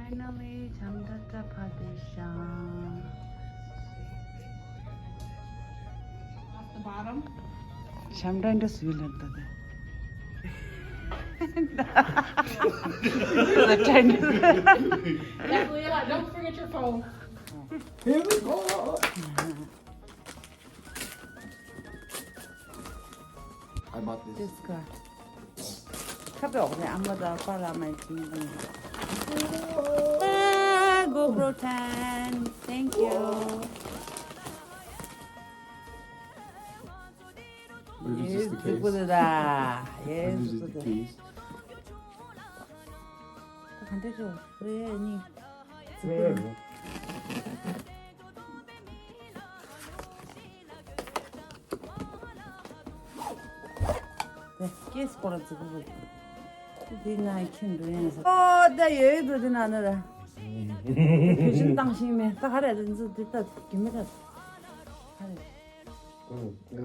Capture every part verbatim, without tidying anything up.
Finally, Chamdata Padesha. Off the bottom. Chamdata Swilanda. The Chinese. Don't forget your phone. Here we go. I bought this. This car. ཁ་པའི་འོག་ནས་ཨ་མ་དང་པཱ་ལགས་མ་ཡིན་པ། Ah, GoPro ten. Thank you. What if it's just the case? What if it's just the case? Yes. ག་འདྲ་ཞིག་རེད་ནི། སྐྱེས་སྐོར་ལ་འཛུགས་པ་དེ་ང་ཁྱིམ་དུ་ཡིན་ཟེར། ཨོ་ད་ཡོད་དུ་དེ་ན་ན་ད། བུ་ཆུང་བཏང་ཤིང་མེད་ད་ག་རེ་ད་འཛུགས་དེ་ད་རྒྱུ་མེད་ད། ག་རེ།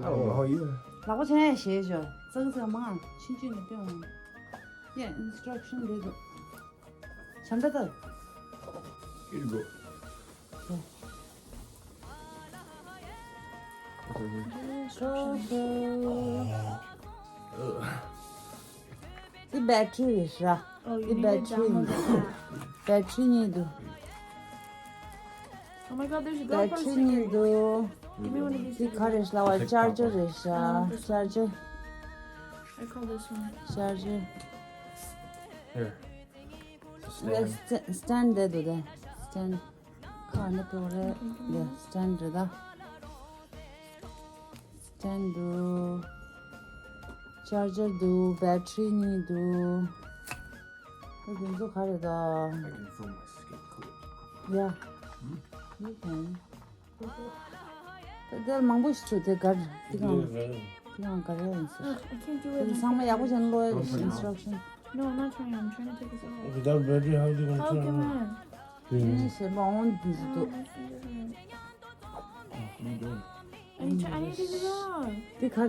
ཨ་ཧོ་ཡོད། ལག་པ་ཆེན་ཞེས་བྱོས་ཙག་ཙག་མང་ཕྱིན་ཆད་ནས་སྟོན་འོང་། ཡ་instruction འདི་འདུག་བྱམས་པ་ལྟར། Here you go. འདི་battery རེད་ཤག་འདི་battery ཡིན། battery གཉིས་འདུག Oh my god, there's a GoPro battery གཉིས་འདུག་འདི་ག་རེད་ཤག་ལབ་པ་charger རེད་ཤག charger I call this one. charger Here. ཡ་stand འདི་འདུག་ད་stand ཁ་ནས་པོ་རེད་ཡ་stand རེད་ད་stand འདུག charger འདུག battery གཉིས་འདུག་ཨ་དེ་ཚོ་ག་རེད་ད། I can fill my skin coat. Yeah. You can. དེ་མང་པོ་ཞིག་བྱུང་དེ་གར་དེ་གང་དེ་གང་ག་རེ་ཡིན་ཟེར། Ugh, I can't do it. དེ་ཚང་མ་ཡག་པོ་བྱས་ན་ཀློག་ཡ་རེད་instruction. No, I'm not trying. I'm trying to take this off. Without battery, how is it gonna turn on? How can I? དེ་ནི་ཟེར་མ་འོང་དུས་སུ་འདུག Oh, my finger hurt. I need to, I need to take this off. དེ་ག་རེ།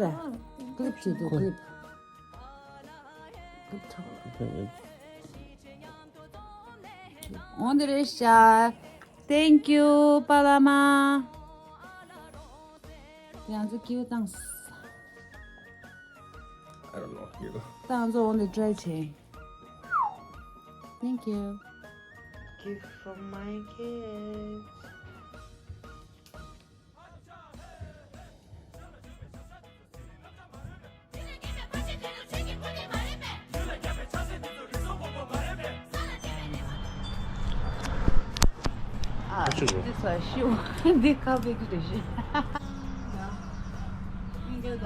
clip བྱེད་དུ་clip. འོན་ཏེ་རེད་ཤག Thank you པཱ་ལགས་མ། ང་ཚོ་ཀིའུ་བཏང་། I don't know. ད་ང་ཚོ་འོན་ཏེ་try བྱེད། Thank you. Gift from my kids. ཨ། འདི་ས་ཤི་བ་འདི་ཁ་བེ་གི་རེད་ཤི། ཡིན་གྱི་ད།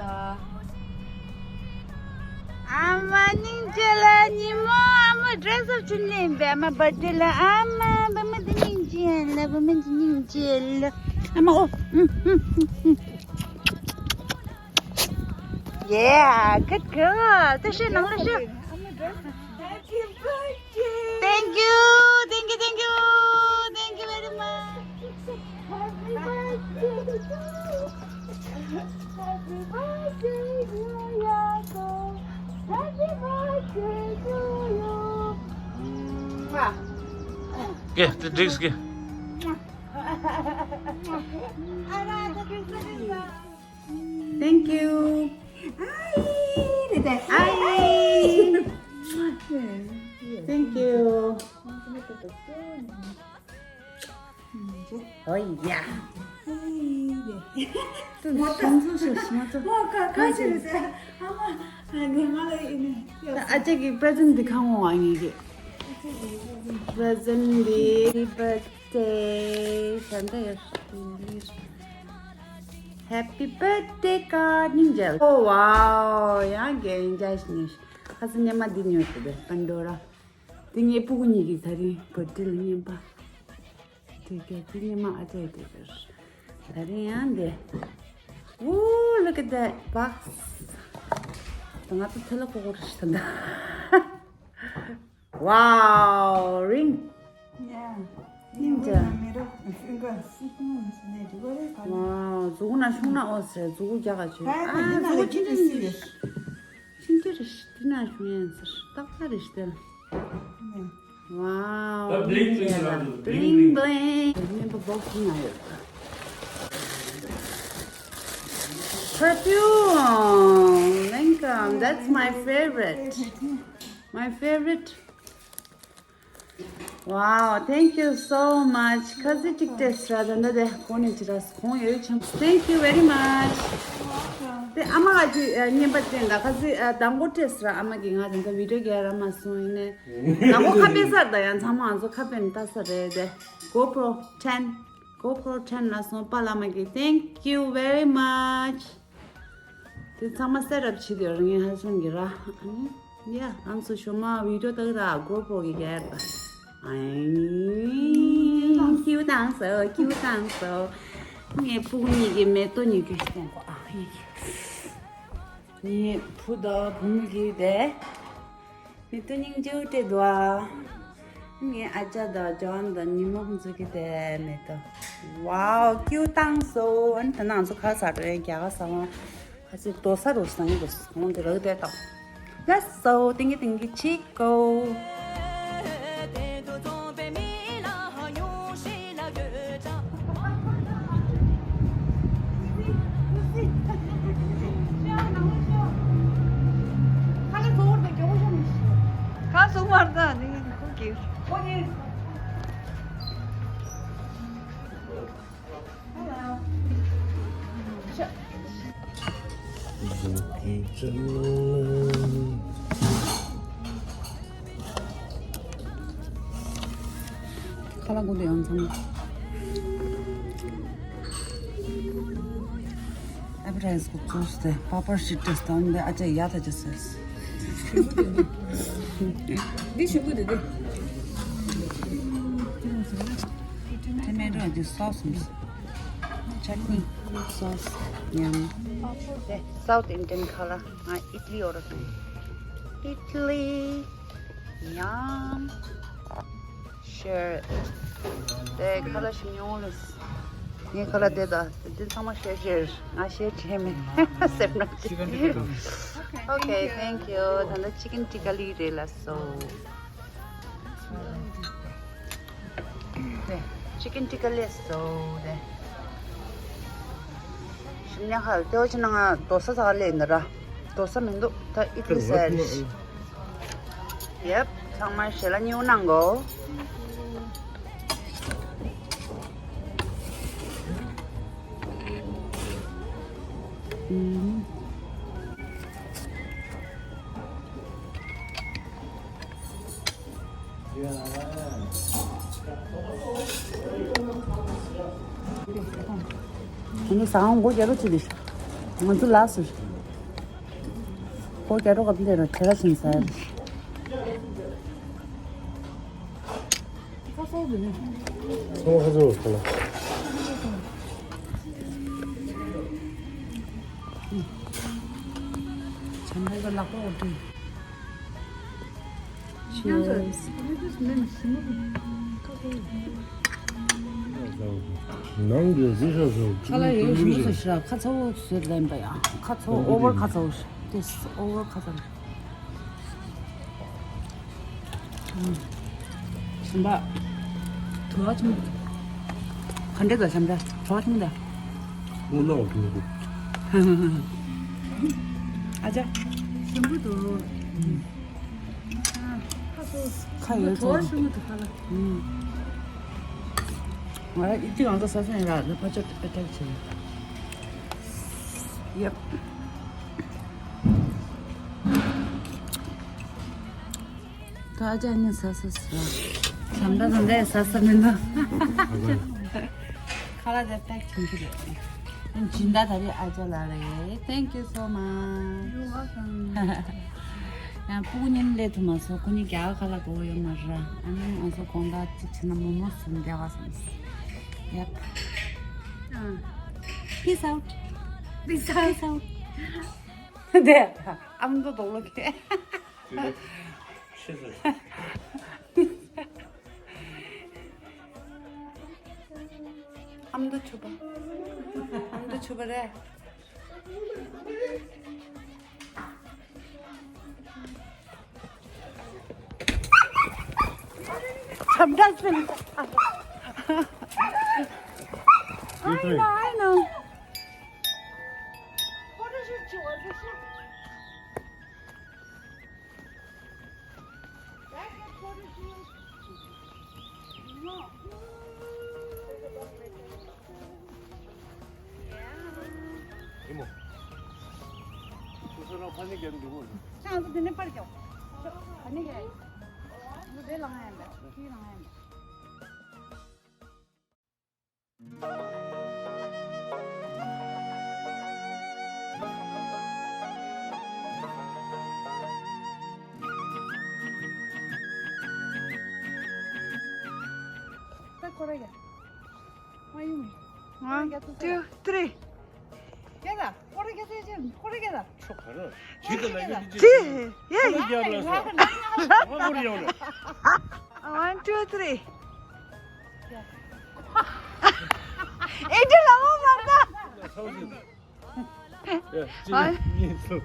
ཨ་མ་སྙིང་རྗེ་ལ་ཉི་མོ་ཨ་མ་dress up བྱེད་ནས་པས་ཨ་མ་birthday ལ་ཨ་མ་བུ་མོ་འདི་སྙིང་རྗེ་ལ་བུ་མོ་འདི་སྙིང་རྗེ་ལ་ཨ་མ་ཨོ། Yeah, good girl. ད་ཤི་ནང་ལ་ཤི། Thank you, thank you, thank you, thank you very much. Happy birthday to you. Happy birthday, dear Yaakov. Happy birthday to you. Mwah. Okay, the drinks, okay. Thank you. Hi. Hi. Thank you. Oh yeah. ང་ཚོ་ང་ཚོ་ང་ཚོ་ང་ཚོ་ང་ཚོ་ཨ་མ་ཨ་ནེ་མ་ལ་ཨི་ནེ། ཨ་ཅག་གི་present འདི་གང་འོང་ཨ་ངེད་ཀྱི། Present འདི་birthday ད་ལྟ་ཡོད། Happy birthday card སྙིང་རྗེ། Oh wow ཡང་རྒན་འཇའ་ཞིག་ནས་ཁ་སང་སྙེ་མ་འདི་ཉོས་ཏེ་པན་ཌོ་ར། འདི་ངའི་སྤུ་གུ་གཉིས་ཀྱི་ད་རིང་birthday ལ་རྔན་པ། དེ་ག་དེ་སྙེ་མ་ཨ་ཅག་དེ་གར་ད་རིང་ཡང་འདི། Ooh, look at that box. ད་ང་ཚོ་ཐལ་ལ་ཀོ་ཀོ་རེ་ཞིག་ད་འདི། Wow, ring. Yeah. Ninja. Wow, གཟུགས་ན་ཤུང་ན་ཨོ་སེ་གཟུགས་རྒྱག་ག་བྱོས། ཨ་གཟུགས་ཁྱི་ཁྱི་རེ་ཤི། ཁྱི་ཁྱི་རེ་ཤི་དེ་ན་ཤུང་ཡན་སེ་ཏག་ཏག་རེ་ཤི་དེ་ལ། Wow, ད bling bling རང་འདུག bling bling bling. Remember box ནང་ཡོད། Perfume, welcome. That's my favorite. My favorite. Wow, thank you so much. ཁ་ཟས་ཅིག་སྤྲད་ས་ད་འདི་དེ་གོ་ནས་ཅི་ར་ཁོང་ཡོད་ཆམ། Thank you very much. དེ་ཨ་མ་ག་ཅི་ཉན་པ་ཅན་ད་ཁ་ཟས་དང་པོ་སྤྲད་ས་ར་ཨ་མ་གི་ང་དེ་འདྲ་བི་ཌིའོ་རྒྱག་ར་མ་སོང་ཡིན་ནས། དང་པོ་ཁ་པེ་ས་ད་ཡང་ཚང་མ་ང་ཚོ་ཁ་པེ་ནས་ལྟ་ས་རེད་དེ། GoPro ten, GoPro ten ལ་སོང་པ་ལ་མ་གི། Thank you very much. དེ་ཚང་མ་set up བྱེད་དུས་རང་ཉིད་ཧ་སོང་གི་ར། ཨ་ནི་ཡ་ཨང་སུ་ཤོ་མ་བི་ཌིའོ་ལྟ་གི་ར་གོ་པོ་གི་གེར་ད། ཨ་ནི་ཀིའུ་ཏང་སོ་ཀིའུ་ཏང་སོ། ངའི་ཕྲུ་གུ་གཉིས་ཀྱི་མེ་ཏོག་གཉིས་ཀྱི་སྟེང་གོ་ཨ་ཡེ་ངའི་བུ་དང་བུ་མོ་གི་དེ། མེ་ཏོག་སྙིང་རྗེ་པོ་སྤྲད་འདུག་ཨ། ངའི་ཨ་ཅག་དང་ཇོན་དང་ཉི་མ་ཁོང་ཚོ་གི་དེ་མེ་ཏོག Wow, ཀིའུ་ཏང་སོ། ཨ་ནི་ད་ནང་ཚོ་ཁ་ཟ་འགྲོ་ཡ་རྒྱ་གར་ས་བོན་ཁ་ཚིག་རྡོ་ས་རུ་སང་རུ་སང་དེ་རུ་དེ་དང་། Let's go. ཏིང་གི་ཏིང་གི་ཆིག་གོ། ཁ་སུ་མར་ད་ནི་ཁུག་གི། ཁ་ལག་གོན་དུ་ཡང་ཚང་། Appetizer གོ་ཚོས་ཏེ་པ་པར་ཤི་ཏེ་སྟོན་ཏེ་ཨ་ཅེ་ཡ་ད་ཅེ་སེས། འདི་ཞུ་གི་འདུག་སྟེ། ཏེ་མེ་ཏོ་འདི་སོ་སི་མིན། ཅ་ཊི་ནི། སོ་སི། ཉམ། South Indian color. ང་ཨི་ཊ་ལི་འོ་ར་སོང་། ཨི་ཊ་ལི། ཉམ། Share. དེ་ཁ་ལག་ཞིམ་ཉུང་ལས། ངའི་ཁ་ལག་དེ་དང་དེ་ཚང་མ་ཤེར་ཤེར། ང་ཤེར་བྱས་མེད། སེམས་ནང་གི། Okay, thank you. ད་ལྟ་ཅི་ཀན་ཊི་ཀ་ལི་རེད་ལ་སོ། དེ་ཅི་ཀན་ཊི་ཀ་ལི་སོ་དེ། ཞིམ་ཉག་ཁ་ལ་ལྟེ་བ་ཕྱི་ནང་ང་རྡོ་ས་ཚ་ལས་འདི་ར། རྡོ་ས་མི་འདུག་ད་ཨི་ཊ་ལི་ཟེར། Yep, ཚང་མ་ཞལ་ལག་ཉེ་བོ་གནང་གོ། ང་ཚོ་ཟ་ཁང་སྒོ་རྒྱག་རོགས་བྱེད་དེ། ང་ཚོ་ལགས་སོ། སྒོ་རྒྱག་རོགས་ག་དེ་ར་དེ་ར་ཕྱིན་ཟ་ཡ་རེད། ཚོང་ཁ་ཚོང་ཁ་ལ། བྱམས་པའི་ལག་པ་འོ་དེ། Cheers. ནང་གི་རི་ཧྲ་ཟོ། ཁ་ལག་ཡོད་ཞུ་སོ་ཞེས་ཁ་ཚ་བོ་ཟེར་ལེན་པ་ཡང་ཁ་ཚ་བོ་ཨོ་བར་ཁ་ཚ་བོ་ཞེས་ཏེ་ཨོ་བར་ཁ་ཚ་བོ་ཞེས། ཞིམ་པ། དུ་བ་ཆུང་། ག་འདྲ་དང་ཞིམ་པ་དུ་བ་ཆུང་དང་། སྔོ་ནག་བ་ཆུང་དུ། ཨ་ཅག་ཞིམ་པོ་འདུག་ཁ་ཡོད་ཚོ། ང་རང་ཨི་ཏི་གང་ཚོ་ས་སོན་ཡིན་ལ་ཕ་ཆོ་ཨེ་ཊེག་བྱེད། Yep. ད་ཨ་ཅག་ནི་ཟ་ཟ་ཟ། བྱམས་པ་དང་འདྲ་ཟ་ཟ་མི་འདུག་ཁ་ལག་དེ་ཕེག་བྱུང་གི་རེད། སྦྱིན་བདག་ད་རེས་ཨ་ཅག་ལགས་རེད། Thank you so much. You're welcome. ཡང་སྤུ་གུ་གཉིས་སླེབས་ཐུབ་མ་སོང་། ཁོ་གཉིས་རྒྱ་གར་ཁ་ལག་དགོས་ཡོད་མ་རེད། ཨ་ནི་ང་ཚོ་དགོང་དག་ཅིག་བྱས་ན་མོག་མོག་ཟ་བསྡད་པ་བསམ་སོང་། Yep. Peace out. Peace out. Peace out. དེ་ཨ་མདོ་རྡོག་ལོ་ཁེ། ཨ་མདོ་ཆུ་པ། ཨ་མདོ་ཆུ་པ་རེད། Sometimes when I know, I know. Photo shoot you want to shoot? That is photo shoot. No. ཡིན་མོ། སོ་སོ་རང་ཕ་ནི་རྒྱབ་འདུག་གོ། ཤང་སོ་དེ་ནས་པར་རྒྱོབ། ཕ་ནི་རྒྱབ། འདི་དེ་ལངས་ཡིན་པས། དེ་ལངས་ཡིན་པས། ད་ཁོ་ར་ཡ། མ་ཡུམ། One, two, three. ཁྱེད་ལ་ཁོ་ར་ཁྱེད་ཚོས་ཁྱེད་ཁོ་ར་ཁྱེད་ལ། ཁྱེད་ལ་ཁྱེད་ཚོས། ཅི། ཡེ། ང་མོར་ཡོང་ལ། One, two, three. ཨེ་འདྲ་ལ་མོ་མ་ད། ཡ། གཅིག་གཉིས། གསུམ།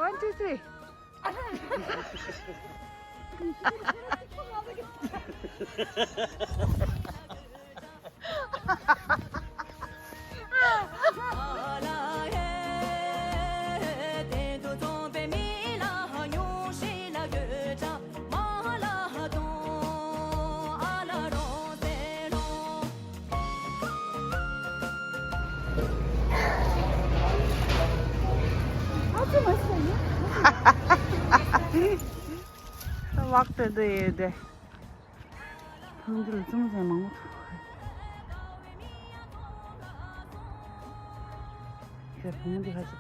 One, two, three. ལག་དེ་དེ་ཡོད་དེ། ཕུང་འདི་ལ་ཙུམ་ཙམ་མང་པོ་ཐུག་ཁྱོད་ཕུང་འདི་ཧ་ཅི།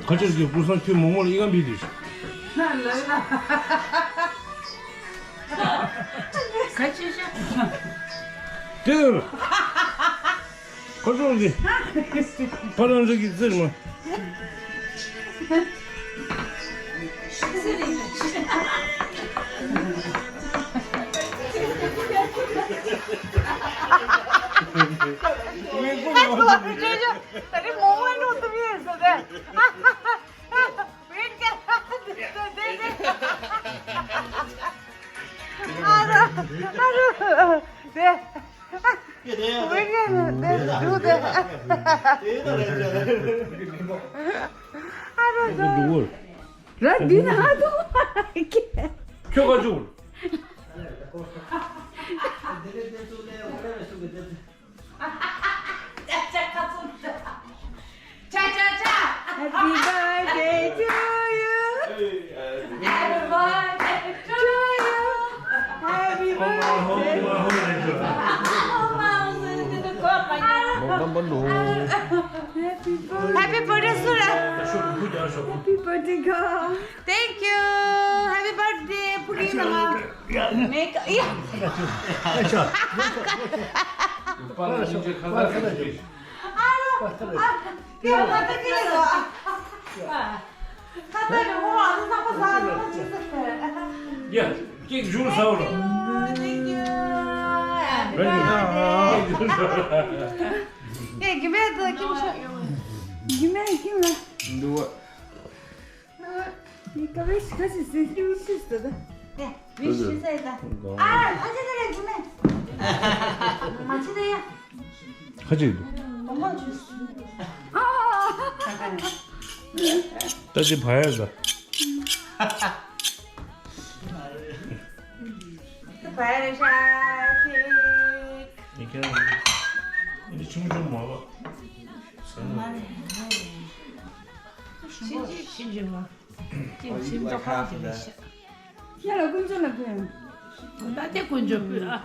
ཁ་ཆེར་གྱི་སྐུ་སྲུང་ཁྱོད་མོག་མོག་ལ་ཨི་ཀ་འབིད་དུས། ཁ་ཆེ་ཤ། དེ། ཁོ་ཚོ་གི། ཕ་རང་ཚོ་གི་རྩེར་མ། ད་རེས་མོ་མོ་ནོ་ཏུ་མི་ཡོད་ཟེར་ཏེ། ཝེཊ་ཀ་ཏེ་ཏེ་ཏེ། ཨ་ར་ཨ་ར་ཏེ། ཝེཊ་ཀ་ཏེ་ཏུ་ཏེ། ཨ་ར་ཏེ། ར་འདི་ན་ཨ་ཏུ། ཁྱོད་ག་ཅུ། Happy birthday to you. Happy birthday to you. Happy birthday. Happy birthday. Happy birthday. Happy birthday, girl. Thank you. Happy birthday, Purima. Make, yeah. Yeah, cake juice out. Thank you. Happy birthday. Yeah, give me the cake. Give me, give me. Do what? ནི་ཀ་བེ་ཤི་ཁ་ཤི་སི་ཤི་ཤི་སི་ད། ནི་བི་ཤི་སི་ད། ཨ་ཨ་ཅེ་ད་རེ་ཇི་མེ། མ་ཅི་ད་ཡ། ཁ་ཅིག་འདུག་ཨ་ད་ཅི་བ་ཡ་ད། བ་ཡ་རེ་ཤ་ཅིག་ནི་ཁྱེད་རང་ནི་ཆུང་ཆུང་མ་བ། ས་ན། ཤིན་ཅི་ཤིན་ཅི་མ། ཅིག་ཤིན་ཏོག་ཁ་ཅིག་ལས་ཤ། ཁྱེད་ལ་དཀོན་མཆོག་ལ་ཕུལ། ད་དེ་དཀོན་མཆོག་ཕུལ་ཨ།